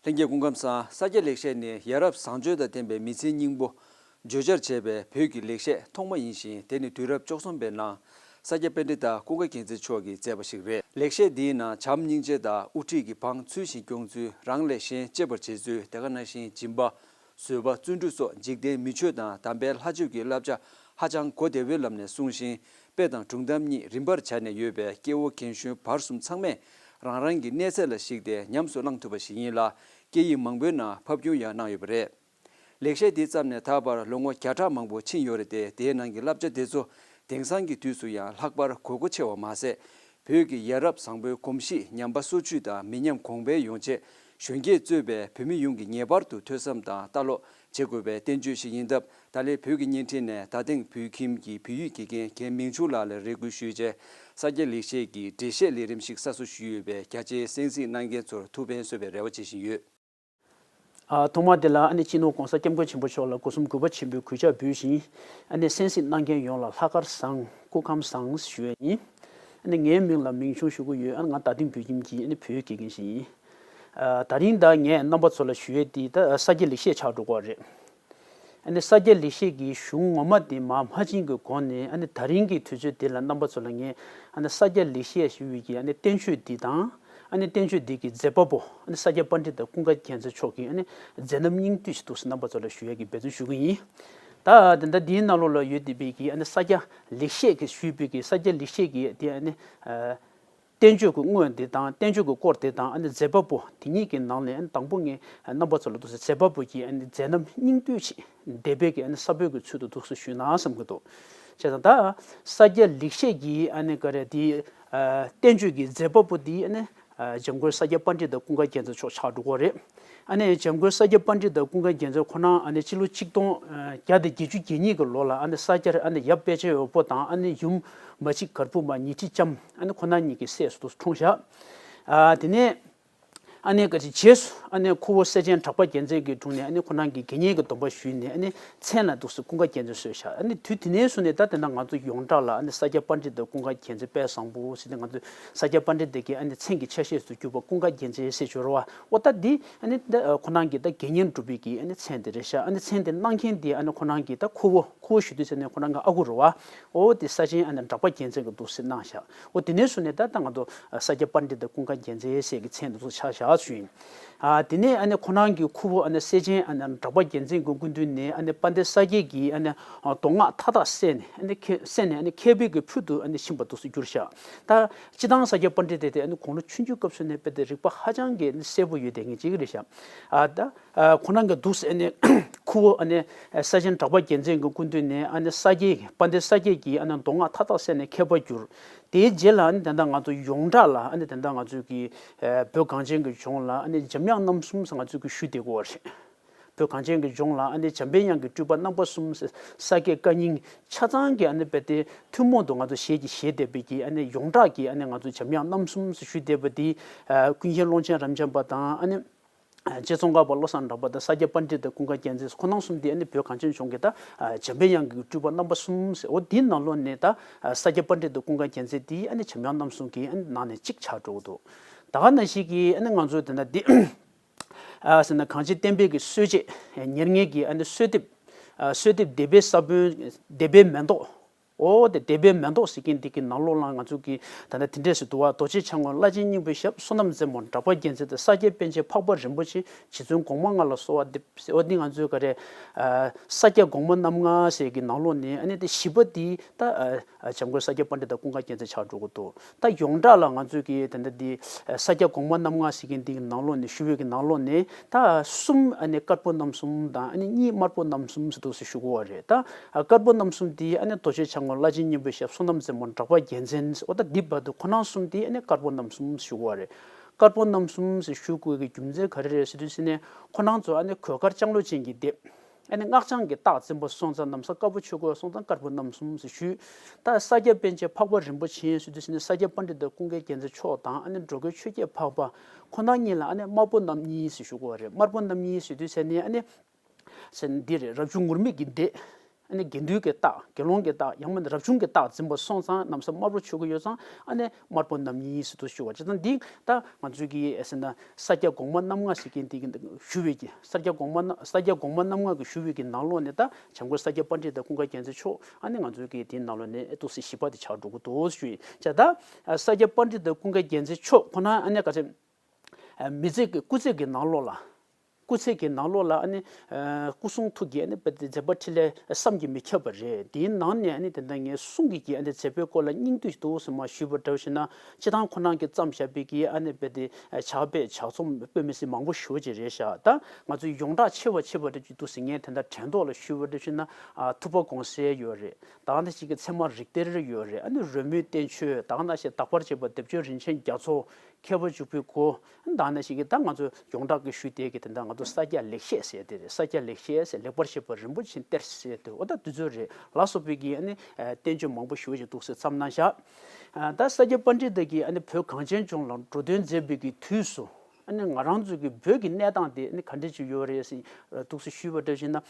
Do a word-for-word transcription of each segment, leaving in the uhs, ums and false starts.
ལྷན་རྒྱས་སྐུ་ཁམས་བཟང་། ས་སྐྱ་ལེགས་བཤད་ནི་ཡ་རབས་བཟང་སྤྱོད་དང་ལྡན་པའི་མི་ཚེའི་སྙིང་པོ་བརྗོད་བྱར་བྱས་པའི་བོད་ཀྱི་ལེགས་བཤད་ཐོག་མ་ཡིན་ཞིང་། དེ་ནི་དུས་རབས་བཅུ་གསུམ་པའི་ནང་ས་སྐྱ་པཎྜི་ཏ་ཀུན་དགའ་རྒྱལ་མཚན་མཆོག་གིས་མཛད་པ་ཞིག་རེད། ལེགས་བཤད་འདིའི་ནང་བྱམས་སྙིང་རྗེ་དང་དབུ་ཁྲིད་ཀྱི་འབངས་ཚུལ་བཞིན་སྐྱོང་ཚུལ། རང་ལས་གཞན་གཅེས་པར་བྱེད་ཚུལ། དེ་ག་ནང་བཞིན་སྦྱིན་པ། བཟོད་པ། བརྩོན་འགྲུས་སོགས་འཇིག་རྟེན་མི་ཆོས་དང་དམ་པའི་ལྷ་ཆོས་ཀྱི་བསླབ་བྱ་ཧ་ཅང་གོ་བདེ་བོའི་ལམ་ནས་གསུངས་ཤིང་། དཔེ་དང་སྒྲུང་གཏམ་གཉིས་རིམ་པར་བྱས་ནས་ཡོད་པས། སྐྱེ་བོ་རྒན་གཞོན་བར་གསུམ་ཚང་མས་རང་རང་གི་གནས་ཚད་ལ་གཞིགས་ཏེ་ཉམས་སུ་བླང་ཐུབ་པ་ཞིག་ཡིན་ལ། སྐད་ཡིག་མང་པོའི་ནང་ཕབ་སྒྱུར་ཡང་གནང་ཡོད་པ་རེད། ལེགས་བཤད་འདི་བརྩམས་ནས་ད་བར་ལོ་ངོ་བརྒྱ་ཕྲག་མང་པོ་ཕྱིན་ཡོད་རེད་དེ། དེའི་ནང་གི་བསླབ་བྱ་དེ་ཚོ་དེང་སང་གི་དུས་སུ་ཡང་ལྷག་པར་དགོས་མཁོ་ཆེ་བ་མ་ཟད། བོད་ཀྱི་ཡ་རབས་བཟང་པོའི་གོམས་གཤིས་ཉམས་པ་སོར་ཆུད་དང་མི་ཉམས་གོང་འཕེལ་ཡོང་ཆེད། གཞོན་སྐྱེས་གཙོས་པའི་བོད་མི་ཡོངས་ཀྱིས་ངེས་པར་དུ་ཐོས་བསམ་དང་ལྟ་ཀློག་བྱེད་དགོས་པའི་བསྟན་བཅོས་ཤིག་ཡིན་སྟབས། ད་ལན་བོད་ཀྱི་བརྙན་འཕྲིན་ནས་ད་ཐེངས་བོད་ཁྱིམ་གྱི་བོད་ཡིག་དགེ་རྒན་རྒན་མིང་ཆུང་ལགས་ལ་རེ་སྐུལ་ཞུས་རྗེས། ས་སྐྱ་ལེགས་བཤད་ཀྱི་འགྲེལ་བཤད་ལས་རིམ་ཞིག་གསར་བཟོ་ཞུས་ཡོད་པས། རྒྱ་ཆེའི་གསན་གཟིགས་གནང་མཁན་ཚོར་ཐུགས་ཕན་གསོས་པའི་རེ་བ་བྱེད་བཞིན་ཡོད། ཨ། ཐོག་མ་དེ་ལ་ཨ་ནི་སྤྱི་ནོར་༸གོང་ས་༸སྐྱབས་མགོན་ཆེན་པོ་མཆོག་ལ་སྒོ་གསུམ་གུས་པ་ཆེན་པོས་གུས་ཕྱག་འབུལ་ཞིང་། ཨ་ནི་གསན་གཟིགས་གནང་མཁན་ཡོངས་ལ་ལྷག་དཀར་བཟང་། སྐུ་ཁམས་བཟང་ཞུ་ཡས་ཡིན། ཨ་ནི་ངའི་མིང་ལ་མིང་ཆུང་ཞུ་གི་ཡོད། ཨ་ནི་ང་རྡ་སྟེང་བོད་ཁྱིམ་གྱི་ཨ་ནི་བོད་ཡིག་དགེ་རྒན་ཞིག་ཡིན། ཨ། ད་རིང་ད་ངས་རྣམ་པ་ཚོ་ལ་ཞུ་ཡས་དེ་ད་ས་སྐྱ་ལེགས་བཤད་ཆགས་འགྲོ་གི་རེད། ཨ་ནི་ས་སྐྱ་ལེགས་བཤད་ཀྱི་གཞུང་ངོ་མ་དེ་མར་མ་ཕྱིན་གྱི་གོང་ནས། ཨ་ནི་ད་རིང་གི་དུས་ཚོད་དེ་ལ་རྣམ་པ་ཚོ་ལ་ངས་ཨ་ནི་ས་སྐྱ་ལེགས་བཤད་ཞུ་བའི་གི་ཨ་ནི་བསྟན་བཅོས་འདི་དང་། ཨ་ནི་བསྟན་བཅོས་འདི་གི་མཛད་པ་པོ་ཨ་ནི་ས་སྐྱ་པཎྜི་ཏ་ཀུན་དགའ་རྒྱལ་མཚན་མཆོག་གི་ཨ་ནི་མཛད་རྣམ་སྙིང་བསྡུས་ཤིག་འདུག་སེ་རྣམ་པ་ཚོ་ལ་ཞུ་ཡས་ཀྱི་འབད་བརྩོན་ཞུ་གི་ཡིན། ད་དེ་འདྲ་འདིའི་ནང་ལོགས་ལ་ཡོད་བསྡད་པའི་གི་ཨ་ནི་ས་སྐྱ་ལེགས་བཤད་ཀྱི་ཞུས་པའི་གི་ས་སྐྱ་ལེགས་བཤད་ཀྱི་དེ་ཨ་ནི། ཨ། བསྟན་བཅོས་ཀྱི་དངོས་དེ་དང་བསྟན་བཅོས་ཀྱི་སྐོར་དེ་དང་ཨ་ནི་མཛད་པ་པོ་དེ་གཉིས་ཀྱི་ནང་ནས་ཨ་ནི་དང་པོ་ངས་རྣམ་པ་ཚོ་ལ་འདུག་སེ་མཛད་པ་པོ་གི་ཨ་ནི་མཛད་རྣམ་སྙིང་བསྡུས་ཤིག་འདས་པའི་གི་ཨ་ནི་ས་བོན་གྱི་ཚུལ་དུ་འདུག་སེ་ཞུས་ན་བསམ་གྱི་འདུག་བྱས་ཙང་ད་ས་སྐྱ་ལེགས་བཤད་ཀྱི་ཨ་ནི་ག་རེ་དེ། ཨ། བསྟན་བཅོས་ཀྱི་མཛད་པ་པོ་དེ་ཨ་ནི། ཨ། འཇམ་མགོན་ས་སྐྱ་པཎྜི་ཏ་ཀུན་དགའ་རྒྱལ་མཚན་མཆོག་ཆགས་འགྲོ་གི་རེད། ཨ་ནི་འཇམ་མགོན་ས་སྐྱ་པཎྜི་ཏ་ཀུན་དགའ་རྒྱལ་མཚན་ཁོ་རང་ཨ་ནི་སྤྱི་ལོ་ཆིག་སྟོང་བརྒྱ་དང་བརྒྱད་ཅུ་གྱ་གཉིས་ཀྱི་ལོ་ལ་ཨ་ནི་ས་སྐྱར་ཨ་ནི་ཡབ་དཔལ་ཆེན་དབུལ་པོ་དང་ཨ་ནི་ཡུམ་མ་གཅིག་གར་བུ་མ་ཉི་ཁྲི་ལྕམ་ཨ་ནི་ཁོ་རང་གཉིས་ཀྱི་སྲས་སུ་འཁྲུངས་བཞག་ཨ། དེ་ནས་ཨ་ནི་ག་ཅིག་རྗེས་སུ་ཨ་ནི་ཁོ་བོ་སྲས་ཆེན་གྲགས་པ་རྒྱལ་མཚན་གྱི་དྲུང་ནས་ཨ་ནི་ཁོ་རང་གིས་དགེ་བསྙེན་གྱི་སྡོམ་པ་ཞུས་ནས་ཨ་ནི་མཚན་ལ་འདུག་སེ་ཀུན་དགའ་རྒྱལ་མཚན་གསོལ་བཞག་ཨ་ནི་དུས་དེ་ནས་བཟུང་ནས་ད་དེ་ན་ང་ཚོ་ཡོངས་གྲགས་ལ་ཨ་ནི་ས་སྐྱ་པཎྜི་ཏ་ཀུན་དགའ་རྒྱལ་མཚན་དཔལ་བཟང་པོ་ཟེར་ཏེ་ང་ཚོས་ས་སྐྱ་པཎྜི་ཏ་གི་ཨ་ནི་མཚན་གྱི་ཆ་ཤས་སུ་གྱུར་པ་ཀུན་དགའ་རྒྱལ་མཚན་ཟེར་གྱི་ཡོད་རེད་བ། འོ་ད་འདི་ཨ་ནི་ད་ཁོ་རང་གི་ད་དགེ་བསྙེན་སྒྲུབ་པའི་གི་ཨ་ནི་མཚན་དེ་རེད་ཤག་ཨ་ནི་མཚན་དེ་གནང་མཁན་དེ་ཨ་ནི་ཁོ་རང་གི་ད་ཁོ་བོ་ཁོ་བོ་ཞུ་དུས་ཚེ་ནས་ཁོ་རང་གི་ཨ་ཁུ་རེད་བ། འོ་དེ་ས་ཆེན་ཨ་ནི་གྲགས་པ་རྒྱལ་མཚན་གྱིས་འདུག་སེ་གནང་བཞག་འོ་དེ་ནས་བཟུང་ནས་ད་ད་ང་ཚོ་ས་སྐྱ་པཎྜི་ཏ་ཀུན་དགའ་རྒྱལ་མཚན་ཟེར་གི་མཚན་དེ་ཚོ་ཆགས་བཞག་ཞུ་ཡིན། ཨ། དེ་ནས་ཨ་ནི་ཁོ་རང་གི་ཁུ་བོ་ཨ་ནི་སྲས་ཆེན་ཨ་ནི་གྲགས་པ་རྒྱལ་མཚན་གྱི་སྐུ་མདུན་ནས་ཨ་ནི་དཔལ་ལྡན་ས་སྐྱ་གི་ཨ་ནི་མདོ་སྔགས་མཐའ་དག་གསན་ནས་ཨ་ནི་མཁས་གསན་ནས་ཨ་ནི་མཁས་པའི་གི་ཕུལ་དུ་ཨ་ནི་ཕྱིན་པ་འདུག་སེ་གྱུར་བཞག་ད་སྤྱིར་བཏང་ས་སྐྱ་པཎྜི་ཏ་དེ་ཨ་ནི་དགུང་ལོ་ཆུང་ཆུང་སྐབས་སུ་ནས་དཔེ་དེ་རིག་པ་ཧ་ཅང་གི་ཨ་ནི་གསལ་པོ་ཡོད་བསྡད་མཁན་ཅིག་རེད་ཤག་ཨ། ད། ཨ། ཁོ་རང་གི་འདུག་སེ་ཨ་ནི་ཁུ་བོ་ཨ་ནི་སྲས་ཆེན་གྲགས་པ་རྒྱལ་མཚན་གྱི་སྐུ་མདུན་ནས་ཨ་ནི་ས་སྐྱའི་དཔལ་ལྡན་ས་སྐྱ་གི་ཨ་ནི་མདོ་སྔགས་མཐའ་དག་གསན་ནས་མཁས་པར་གྱུར། དེའི་རྗེས་ལ་ཨ་ནི་ད་ལྟ་ང་ཚོ་ཡོངས་གྲགས་ལ་ཨ་ནི་ད་ལྟ་ང་ཚོའི་གི་ཨ་བོད་གངས་ཅན་གྱི་ལྗོངས་ལ་ཨ་ནི་འཇམ་དབྱངས་རྣམ་གསུམ་ཟེར་ང་ཚོས་གི་ཞུ་བསྡད་ཀྱི་ཡོད་རེད། བོད་གངས་ཅན་གྱི་ལྗོངས་ལ་ཨ་ནི་འཇམ་པའི་དབྱངས་ཀྱི་སྤྲུལ་པ་རྣམ་པ་གསུམ་ཟེར་ས་སྐྱ་བཀའ་རྙིང་ཆ་ཚང་གི་ཨ་ནི་རྦད་དེ་ཐུན་མོང་དུ་ང་ཚོ་ཞལ་གྱིས་བཞེས་བསྡད་པའི་གི་ཨ་ནི་ཡོངས་གྲགས་ཀྱི་ཨ་ནི་ང་ཚོ་འཇམ་དབྱངས་རྣམ་གསུམ་ཟེར་ཞུ་བསྡད་པ་འདི། ཨ། ཀུན་མཁྱེན་ཀློང་ཆེན་རབ་འབྱམས་པ་དང་ཨ་ནི། རྗེ་ཙོང་ཁ་པ་བློ་བཟང་གྲགས་པ་དང་ས་སྐྱ་པཎྜི་ཏ་ཀུན་དགའ་རྒྱལ་མཚན་ཁོང་རྣམ་གསུམ་འདི་ཨ་ནི་བོད་གངས་ཅན་ལྗོངས་ཀྱི་ད་འཇམ་པའི་དབྱངས་ཀྱི་སྤྲུལ་པ་རྣམ་པ་གསུམ་ཟེར། འོ་འདིའི་ནང་ལོགས་ནས་ད་ས་སྐྱ་པཎྜི་ཏ་ཀུན་དགའ་རྒྱལ་མཚན་འདི་ཨ་ནི་འཇམ་དབྱངས་རྣམ་གསུམ་གྱི་ཨ་ནི་ནང་ནས་གཅིག་ཆགས་འགྲོ་གི་འདུག་ད་ག་ནང་བཞིན་གྱི་ཨ་ནི་ང་ཚོའི་དེ་ན་འདི་ཨ་ཟེར་ན་གངས་ཅན་བསྟན་པའི་གི་སྲོལ་འབྱེད་ཉེར་ལྔའི་གི་ཨ་ནི་གསོལ་འདེབས། ཨ། གསོལ་འདེབས་སྡེ་པའི་ས་བོན་སྡེ་པའི་མེ་ཏོག་འོ་དེ་སྡེ་པའི་མེ་ཏོག་ཟེར་མཁན་འདི་གི་ནང་ལོགས་ལ་ང་ཚོ་གི་ད་ལྟ་དེ་འདྲས་སུ་འདུག་བ། རྡོ་རྗེ་འཆང་དབང་བླ་ཆེན་སྙིང་པོའི་ཞབས། བསོད་ནམས་རྩེ་མོ་གྲགས་པ་རྒྱལ་མཚན་དང་། ས་སྐྱ་པཎ་ཆེན་འཕགས་པ་རིན་པོ་ཆེ། རྗེ་བཙུན་གོང་མ་ལྔ་ལ་གསོལ་བ་འདེབས་ཟེར། འོ་འདི་ང་ཚོའི་ག་རེ། ཨ། ས་སྐྱ་གོང་མ་རྣམ་ལྔ་ཟེར་གི་ནང་ལོགས་ནས་ཨ་ནི་དེ་བཞི་པ་འདི་ད་ཨ་ཨ་འཇམ་མགོན་ས་སྐྱ་པཎྜི་ཏ་ཀུན་དགའ་རྒྱལ་མཚན་ཆགས་འགྲོ་གི་འདུག་ད་ཡོངས་གྲགས་ལ་ང་ཚོའི་གི་ད་ལྟ་འདི་ས་སྐྱ་གོང་མ་རྣམ་ལྔ་ཟེར་གི་འདི་གི་ནང་ལོགས་ནས་ཞུ་བའི་གི་ནང་ལོགས་ནས་ད་གསུམ་ཨ་ནི་དཀར་པོ་རྣམ་གསུམ་དང་ཨ་ནི་གཉིས་དམར་པོ་རྣམ་གསུམ་ཟེར་འདུག་ཟེར་ཞུ་གི་ཡོད་རེད། ད་དཀར་པོ་རྣམ་གསུམ་འདི་ཨ་ནི་རྡོ་རྗེ་འཆང་དབང་བླ་ཆེན་སྙིང་པོའི་ཞབས། བསོད་ནམས་རྩེ་མོ་གྲགས་པ་རྒྱལ་མཚན། འོ་ད་འདི་བར་དུ་ཁོ་རང་གསུམ་འདི་ཨ་ནི་དཀར་པོ་རྣམ་གསུམ་ཞུ་གི་ཡོད་རེད། དཀར་པོ་རྣམ་གསུམ་ཟེར་ཞུ་དགོས་ཀྱི་རྒྱུ་མཚན་ག་རེ་རེད་ཟེར་དུས་ཙམ་ནས་ཁོ་རང་ཚོ་ཨ་ནི་གོས་དཀར་ལྕང་ལོ་ཅན་གྱི་སྡེབ། ཨ་ནི་སྔགས་འཆང་གི་རྟགས་འཛིན་པ་སོང་ཙང་ན་བཟའ་དཀར་པོ་མཆོད་དགོས་སོང་ཙང་དཀར་པོ་རྣམ་གསུམ་ཟེར་ཞུས། ད་ས་སྐྱ་པཎ་ཆེན་འཕགས་པ་རིན་པོ་ཆེ་ཟེར་དུས་ཙམ་ནས་ས་སྐྱ་པཎྜི་ཏ་ཀུན་དགའ་རྒྱལ་མཚན་མཆོག་དང་ཨ་ནི་འགྲོ་མགོན་ཆོས་རྒྱལ་འཕགས་པ་ཁོ་རང་གཉིས་ལ་ཨ་ནི་དམར་པོ་རྣམ་གཉིས་ཟེར་ཞུ་དགོས་པ་རེད། དམར་པོ་རྣམ་གཉིས་ཟེར་དུས་ཙམ་ནས་ཨ་ནི་ཟེར་འདི་རེད། རབ་བྱུང་ངུར་སྨྲིག་གི་སྡེ། ཨ་ནི་དགེ་འདུན་གྱི་རྟགས། དགེ་སློང་གི་རྟགས། ཡང་མིན་རབ་བྱུང་གི་རྟགས་འཛིན་པ་སོང་ཙང་། ན་བཟའ་དམར་པོ་མཆོད་ཀྱི་ཡོད་ཙང་། ཨ་ནི་དམར་པོ་རྣམ་གཉིས་ཟེར་དུ་ཞུ་བ། བྱས་ཙང་འདི་ད་ང་ཚོའི་གི་ཟེར་ན་ས་སྐྱ་གོང་མ་རྣམ་ལྔ་ཟེར་མཁན་འདི་གི་ཞུ་བའི་གི་ས་སྐྱ་གོང་མ་རྣམ་ས་སྐྱ་གོང་མ་རྣམ་ལྔ་གི་ཞུ་བའི་གི་ནང་ལོགས་ནས་ད་བྱམས་མགོན་ས་སྐྱ་པཎྜི་ཏ་ཀུན་དགའ་རྒྱལ་མཚན་མཆོག་ཨ་ནི་ང་ཚོའི་གི་དེའི་ནང་ལོགས་ནས་ཏོག་ཙམ་ཞིབ་པ་དེ་ཆགས་འགྲོ་གི་འདུག་ཞུ་ཡིན། བྱས་ད་ས་སྐྱ་པཎྜི་ཏ་ཀུན་དགའ་རྒྱལ་མཚན་མཆོག་ཁོ་ན་ཨ་ནི་ག་ཚོད། མི་ཚེ་གི་སྐུ་ཚེ་གི་ནང་ལོགས་ལ། སྐུ་ཚེ་གི་ནང་ལོགས་ལ་ཨ་ནི། སྐུ་གསུང་ཐུགས་ཀྱི་ཨ་ནི་དཔེ་དེ་མཛད་པ་འཕྲིན་ལས་བསམ་གྱིས་མི་ཁྱབ་པ་རེད། དེའི་ནང་ནས་ཨ་ནི་དེ་འདྲ་ངས་གསུང་གི་གི་ཨ་ནི་མཛད་པའི་སྐོར་ལ་སྙིང་བསྡུས་འདུག་སེ་མར་ཞུས་པ་འདྲ་བོ་ཞིག་ན། སྤྱིར་བཏང་ཁོ་རང་གིས་བརྩམས་བཞག་པའི་གི་ཨ་ནི་དཔེ་དེ་ཕྱག་དཔེ་ཕྱག་རྩོམ་དཔེ་མི་སྲིད་མང་པོ་ཞེ་པོ་ཅིག་རེད་ཤག་ད་ང་ཚོས་ཡོངས་གྲགས་ཆེ་བ་ཆེ་བ་འདྲ་ཅིག་འདུག་སེ་ངས་དེ་འདྲ་དྲན་ཐོག་ལ་ཞུས་པ་འདྲ་ཞིག་ན། ཐུབ་པ་དགོངས་གསལ་ཡོད་རེད། ད་ག་ནང་བཞིན་གྱི་ཚད་མ་རིགས་གཏེར་ཡོད་རེད། ཨ་ནི་རོལ་མོའི་བསྟན་བཅོས། ད་ག་ནང་བཞིན་དག་པར་བྱེད་པ་སྡེབ་སྦྱོར་རིན་ཆེན་རྒྱ་མཚོ། མཁས་པ་འཇུག་པའི་སྒོ། ད་ག་ནང་བཞིན་གྱི་ད་ང་ཚོ་ཡོངས་གྲགས་ཀྱི་ཞུས་དེ་གི་དེ་འདྲ་ང་ཚོ་ས་སྐྱ་ལེགས་བཤད་ཟེར་དེ་རེད། ས་སྐྱ་ལེགས་བཤད་ཟེར། ལེགས་པར་བཤད་པ་རིན་པོ་ཆེའི་གཏེར་ཟེར་དེ། འོ་ད་དེ་ཚོ་རེད། ལ་སོགས་པའི་གི་ཨ་ནི་བསྟན་བཅོས་མང་པོ་ཞེ་པོ་ཅིག་འདུག་སེ་བརྩམས་གནང་བཞག་ད་ས་སྐྱ་པཎྜི་ཏ་གིས་ཨ་ནི་བོད་གངས་ཅན་ལྗོངས་ལ་འགྲོ་དོན་མཛད་པའི་གི་དུས་སུ། ཨ་ནི་ང་རང་ཚོའི་གི་བོད་ཀྱི་གནས་སྟངས་དེ་ཨ་ནི་ག་འདྲ་ཅིག་ཡོད་རེད་ཟེར་འདུག་སེ་ཞུས་པ་འདྲ་ཞིག་ན།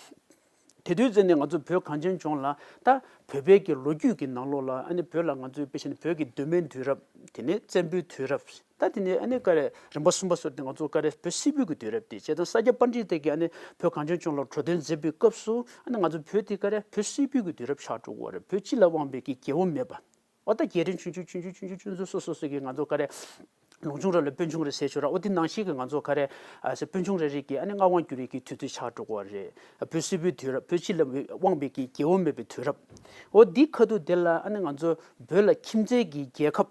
དེ་དུས་ཙམ་ནས་ང་ཚོ་བོད་གངས་ཅན་ལྗོངས་ལ་ད་བོད་པའི་གི་ལོ་རྒྱུས་ཀྱི་ནང་ལོགས་ལ་ཨ་ནི་བོད་ལ་ང་ཚོས་དཔེ་བཞག་ན་བོད་ཀྱི་གདོད་མའི་དུས་རབས། དེ་ནས་བཙན་པོའི་དུས་རབས། ད་དེ་ནས་ཨ་ནི་ག་རེ་རིམ་པ་གསུམ་པ་སོགས་དེ་ང་ཚོ་ག་རེ་བོད་སིལ་བུའི་གི་དུས་རབས་དེ། བྱས་ཙང་ས་སྐྱ་པཎྜི་ཏ་གིས་ཨ་ནི་བོད་གངས་ཅན་ལྗོངས་ལ་འགྲོ་དོན་མཛད་པའི་སྐབས་སུ། ཨ་ནི་ང་ཚོ་བོད་དེ་ག་རེ་བོད་སིལ་བུའི་གི་དུས་རབས་ཆགས་འགྲོ་གི་ཡོད་རེད། བོད་སྤྱི་ལ་དབང་བའི་གི་རྒྱལ་པོ་མེད་པ། འོ་ད་རྒྱལ་ཕྲན་ཆུང་ཆུང་ཆུང་ཆུང་ཆུང་ཆུང་ཆུང་ཆུང་སོ་སོ་སོ་གི་ང་ཚོ་ག་རེ། ལུང་ཆུང་ར་ལ་དཔོན་ཆུང་རེད་ཟེར་ཆོག་ར། འོ་དེ་ནང་བཞིན་གི་ང་ཚོ་ག་རེ། ཨ་ཟེར་དཔོན་ཆུང་རེ་རེ་གི་ཨ་ནི་མངའ་དབང་བསྒྱུར་ཡས་ཀྱི་དུས་ཚོད་ཆགས་འགྲོ་གི་ཡོད་རེད། བོད་སིལ་བུའི་དུས་རབས། བོད་སྤྱི་ལ་དབང་བའི་གི་རྒྱལ་པོ་མེད་པའི་དུས་རབས། འོ་འདི་ཁ་ཐུག་དེ་ལ་ཨ་ནི་ང་ཚོ་བོད་ལ་ཁྱིམ་མཚེས་ཀྱི་རྒྱལ་ཁབ།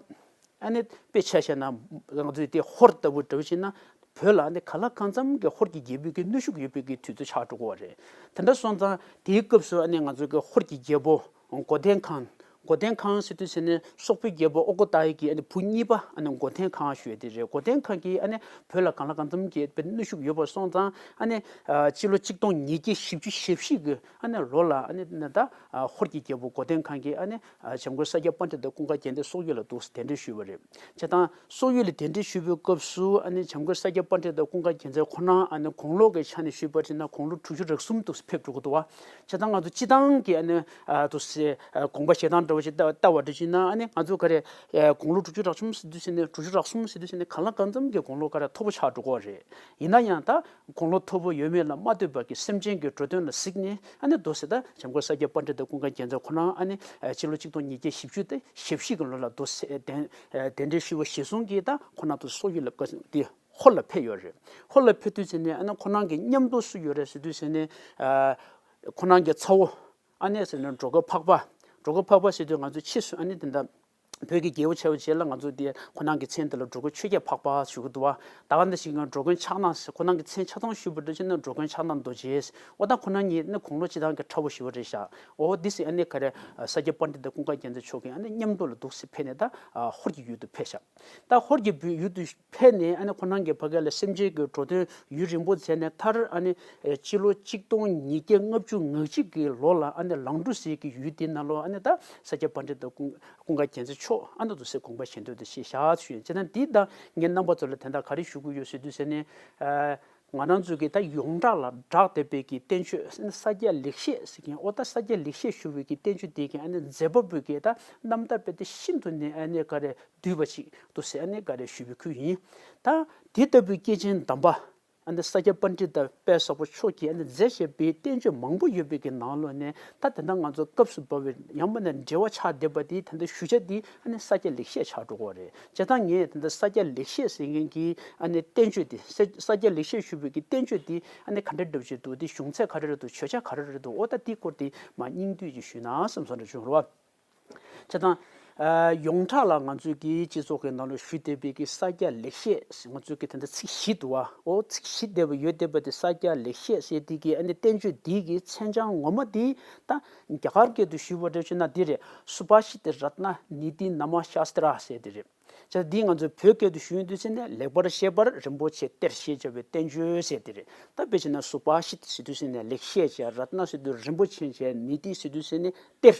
ཨ་ནི་དཔེ་ཆ་བཞག་ན་ང་ཚོས་དེ་ཧོར་ལྟ་བུ་འདྲ་བོ་བྱས་ན། བོད་ལ་ཨ་ནི་གང་ལ་གང་འཚམ་གྱི་ཧོར་གྱི་རྒྱལ་པོའི་གི་གནོན་ཤུགས་ཡོད་པའི་གི་དུས་ཚོད་ཆགས་འགྲོ་གི་ཡོད་རེད། དེ་འདྲ་སོང་ཙང་དེའི་སྐབས་སུ་ཨ་ནི་ང་ཚོ་གི་ཧོར་གྱི་རྒྱལ་པོ་མགོ་ལྡན་ཁང་། མགོ་ལྡན་ཁང་ཟེར་དུས་ཟེར་ནས་སོག་པོའི་རྒྱལ་པོ་ཨོ་ཀོ་ཏའི་གི་ཨ་ནི་བུ་གཉིས་པ་ཨ་ནི་མགོ་ལྡན་ཁང་ཞུ་ཡ་དེ་རེད། མགོ་ལྡན་ཁང་གིས་ཨ་ནི་བོད་ལ་གང་ལ་གང་འཚམ་གྱི་དཔེ་གནོན་ཤུགས་ཡོད་པ་སོང་ཙང་། ཨ་ནི་ཨ་སྤྱི་ལོ་གཅིག་སྟོང་ཉིས་བརྒྱ་བཞི་བཅུ་ཞེ་བཞི་གི་ཨ་ནི་ལོ་ལ་ཨ་ནི་ད་ཨ་ཧོར་གྱི་རྒྱལ་པོ་མགོ་ལྡན་ཁང་གིས་ཨ་ནི་ཨ་བྱམས་མགོན་ས་སྐྱ་པཎྜི་ཏ་ཀུན་དགའ་རྒྱལ་མཚན་སོག་ཡུལ་ལ་འདུག་སེ་གདན་འདྲེན་ཞུས་པ་རེད། བྱས་ཙང་སོག་ཡུལ་ལ་གདན་འདྲེན་ཞུས་པའི་སྐབས་སུ་ཨ་ནི་བྱམས་མགོན་ས་སྐྱ་པཎྜི་ཏ་ཀུན་དགའ་རྒྱལ་མཚན་ཁོ་རང་ཨ་ནི་དགུང་ལོ་གི་ཆ་ནས་ཞུས་པ་བྱས་ན་དགུང་ལོ་དྲུག་ཅུ་རེ་གསུམ་དུ་ཕེབས་འགྲོ་གི་འདུག་བ། བྱས་ཙང་ང་ཚོ་སྤྱིར་བཏང་གི་ཨ་ནི་ཨ་དུ་སེ་ཨ་དགོངས་པ་བཞེས་སྟངས་འདྲ་བོ་ཞིག་ལྟ་ལྟ་བ་འདྲ་ཞིག་ན། ཨ་ནི་ང་ཚོ་ག་རེ་ཨ་དགུང་ལོ་དྲུག་ཅུ་རེ་གསུམ་ཟེར་དུས་ཟེར་ནས། དྲུག་ཅུ་རེ་གསུམ་ཟེར་དུས་ཟེར་ནས་གང་ལ་གང་འཚམ་གྱི་དགུང་ལོ་ག་རེ་མཐོ་པོ་ཆགས་འགྲོ་གི་རེད། ཡིན་ན་ཡང་ད་དགུང་ལོ་མཐོ་པོ་ཡོད་མེད་ལ་མ་ལྟོས་པ་གི་སེམས་ཅན་གྱི་འགྲོ་དོན་ལ་གཟིགས་ནས། ཨ་ནི་འདུག་སེ་ད་བྱམས་མགོན་ས་སྐྱ་པཎྜི་ཏ་ཀུན་དགའ་རྒྱལ་མཚན་ཁོ་རང་ཨ་ནི་ཨ་སྤྱི་ལོ་གཅིག་སྟོང་ཉིས་བརྒྱ་བཞི་བཅུ་དང་ཞེ་བཞི་གི་ལོ་ལ་འདུག་སེ་གདན་ཨ་གདན་འདྲེན་ཞུས་པ་གཞིར་བཟུང་གིས་ད་ཁོ་རང་ཚོ་སོག་ཡུལ་ལ་བཀའ་དེ་ཧོར་ལ་ཕེབས་ཡོད་རེད། ཧོར་ལ་ཕེབས་དུས་ཟེར་ནས་ཨ་ནི་ཁོ་རང་གི་མཉམ་དུ་སུ་ཡོད་རེད་ཟེར་དུས་ཟེར་ནས། ཨ་ཁོ་རང་གི་ཚ་བོ་ཨ་ནེ་ཟེར་ནས་འགྲོ་མགོན་འཕགས་པ། འགྲོ་མགོན་འཕགས་པ་ཟེར་དུས་ང་ཚོ་ཕྱིས་སུ་ཨ་ནི་དེ་འདྲ་བོད་ཀྱི་རྒྱལ་པོ་ཆགས་པའི་རྗེས་ལ་ང་ཚོ་དེ་ཁོ་རང་གི་མཚན་དེ་ལ་འགྲོ་མགོན་ཆོས་རྒྱལ་འཕགས་པ་ཞུ་གི་འདུག་བ། ད་ག་འདི་ཞིག་ང་འགྲོ་མགོན་ཕྱག་ན་ཟེར། ཁོ་རང་གི་མཚན་ཆ་ཚང་ཞུས་པ་འདྲ་བྱས་ན་འགྲོ་མགོན་ཕྱག་ན་རྡོ་རྗེ། འོ་ད་ཁོ་རང་གཉིས་ནི་དགུང་ལོ་སྤྱིར་བཏང་གི་ཕྲ་བོ་ཞེ་པོ་རེད་ཤག་འོ་འདི་སི་ཨ་ནི་ག་རེ་ས་སྐྱ་པཎྜི་ཏ་ཀུན་དགའ་རྒྱལ་མཚན་མཆོག་གིས་ཨ་ནི་མཉམ་དུ་ལ་འདུག་སེ་ཕེབས་ནས་ད་ཧོར་གྱི་ཡུལ་དུ་ཕེབས་ཤག་ད་ཧོར་གྱི་བུ་ཡུལ་དུ་ཕེབས་ནས་ཨ་ནི་ཁོ་རང་གི་ཕ་གི་ལ་སེམས་ཅན་གྱི་འགྲོ་དོན་ཡུན་རིང་པོ་མཛད་ནས། མཐར་ཨ་ནི་ཨེ་སྤྱི་ལོ་གཅིག་སྟོང་ཉིས་བརྒྱ་ལྔ་བཅུ་ང་གཅིག་གི་ལོ་ལ་ཨ་ནི་ལང་གྲུ་ཟེར་གྱི་ཡུལ་དེ་ནང་ལོགས་ཨ་ནི་ད་ས་སྐྱ་པཎྜི་ཏ་ཀུན་ཀུན་དགའ་རྒྱལ་མཚན་མཆོག་ཨ་ནི་འདུག་སེ་དགོངས་པ་བཞེས་འདོད་དུ་ཞེས་བཞག་ཞུས་ཡིན། བྱས་ན་འདི་ད་ངས་རྣམ་པ་ཚོ་ལ་དེ་འདྲ་ག་རེ་ཞུ་གི་ཡོད་ཟེར་དུས་ཟེར་ནས། ཨ་ང་རང་ཚོ་གི་ད་ཡོངས་གྲགས་ལ་གྲགས་བསྡད་པའི་གི་བསྟན་བཅོས་ས་སྐྱ་ལེགས་བཤད་ཟེར་མཁན། འོ་ད་ས་སྐྱ་ལེགས་བཤད་ཞུ་བའི་གི་བསྟན་བཅོས་དེ་གི་ཨ་ནི་མཛད་པ་པོའི་གི་ད་རྣམ་ཐར་དཔེ་དེ་ཤིན་ཏུ་ནས་ཨ་ནི་ག་རེ་བསྡུས་པ་ཅིག་འདུག་སེ་ཨ་ནི་ག་རེ་ཞུ་བའི་ཁུལ་ཡིན། ད་དེ་ལྟ་བུའི་སྐྱེས་ཆེན་དམ་པ་ཨ་ནི་ས་སྐྱ་པཎྜི་ཏ་དཔལ་བཟང་པོ་མཆོག་གིས་ཨ་ནི་མཛད་བཞག་པའི་བསྟན་བཅོས་མང་པོ་ཡོད་པའི་གི་ནང་ལོགས་ནས། ད་དེ་འདྲ་ང་ཚོ་སྐབས་སུ་བབས་པའི་ཡང་མིན་ན་འབྲེལ་བ་ཆགས་བསྡད་པ་དེ་དེ་འདྲ་ཞུ་བྱ་དེ་ཨ་ནི་ས་སྐྱ་ལེགས་བཤད་ཆགས་འགྲོ་གི་རེད། བྱས་ཙང་ངས་དེ་འདྲ་ས་སྐྱ་ལེགས་བཤད་ཟེར་མཁན་གྱི་ཨ་ནི་བསྟན་བཅོས་དེ། ས་ས་སྐྱ་ལེགས་བཤད་ཞུ་བའི་གི་བསྟན་བཅོས་དེ་ཨ་ནི་ག་འདྲ་འདྲ་བོ་ཅིག་འདུག་དེ་གཞུང་ཚད་ག་རེ་རེད་འདུག་བརྗོད་བྱ་ག་རེ་རེད་འདུག་འོ་ད་དེའི་སྐོར་དེ་མར་སྙིང་བསྡུས་ཅིག་ཞུས་ན་བསམ་སོང་རེ་བྱུང་རེད་བ། བྱས་ཙང་། ཨ་ཡོངས་གྲགས་ལ་ང་ཚོའི་གི་སྤྱི་ཚོགས་ཀྱི་ནང་ལ་ཞུས་བསྡད་པའི་གི་ས་སྐྱ་ལེགས་བཤད་ཟེར། ང་ཚོའི་གི་དེ་འདྲ་ཚིག་བཞི་འདུག་བ། འོ་ཚིག་བཞི་བསྡད་པ་ཡོད་བསྡད་པ་དེ། ས་སྐྱ་ལེགས་བཤད་ཟེར་དེ་གི་ཨ་ནི་བསྟན་བཅོས་དེ་གི་མཚན་བྱང་ངོ་མ་དེ་ད་རྒྱ་གར་སྐད་དུ་ཞུས་པ་འདྲ་བྱས་ན་འདི་རེད། སུ་བྷ་ཤི་ཏི་རཏྣ་ནི་ཏི་ན་མ་ཤཱ་སྟྲ་ཟེར་དེ་རེད། བྱས་ཙང་འདི་ང་ཚོས་བོད་སྐད་དུ་ཞུ་ཡོང་དུས་ཙམ་ནས། ལེགས་པར་བཤད་པ་རིན་པོ་ཆེའི་གཏེར་ཞེས་བྱ་བའི་བསྟན་བཅོས་ཟེར་དེ་རེད། ད་དཔེ་བྱས་ན་སུ་བྷ་ཤི་ཏི་ཟེར་དུས་ཙམ་ནས་ལེགས་བཤད་བྱས། རཏྣ་ཟེར་དུས་རིན་པོ་ཆེ་བྱས། ནི་ཏི་ཟེར་དུས་ཙམ་ནས་གཏེར།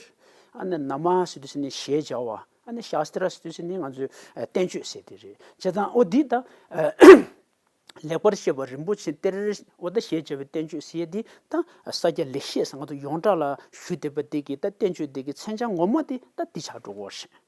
ཨ་ནི་ན་མ་ཟེར་དུས་ཙམ་ནས་ཞེས་བྱ་བ། ཨ་ནི་ཤཱ་སྟྲ་ཟེར་དུས་ཙམ་ནས་ང་ཚོས་ཨ་བསྟན་བཅོས་ཟེར་དེ་རེད། བྱས་ཙང་འོ་འདི་ད་ཨ་ ལེགས་པར་བཤད་པ་རིན་པོ་ཆེ་གཏེར། འོ་ད་ཞེས་བྱ་བའི་བསྟན་བཅོས་ཟེར་ཡས་འདི་ད་ས་སྐྱ་ལེགས་བཤད་ཟེར་ང་ཚོ་ཡོངས་གྲགས་ལ་ཞུས་བསྡད་པ་འདི་གི་ད་བསྟན་བཅོས་འདི་གི་མཚན་བྱང་ངོ་མ་དེ་ད་འདི་ཆགས་འགྲོ་གི་ཡོད་རེད།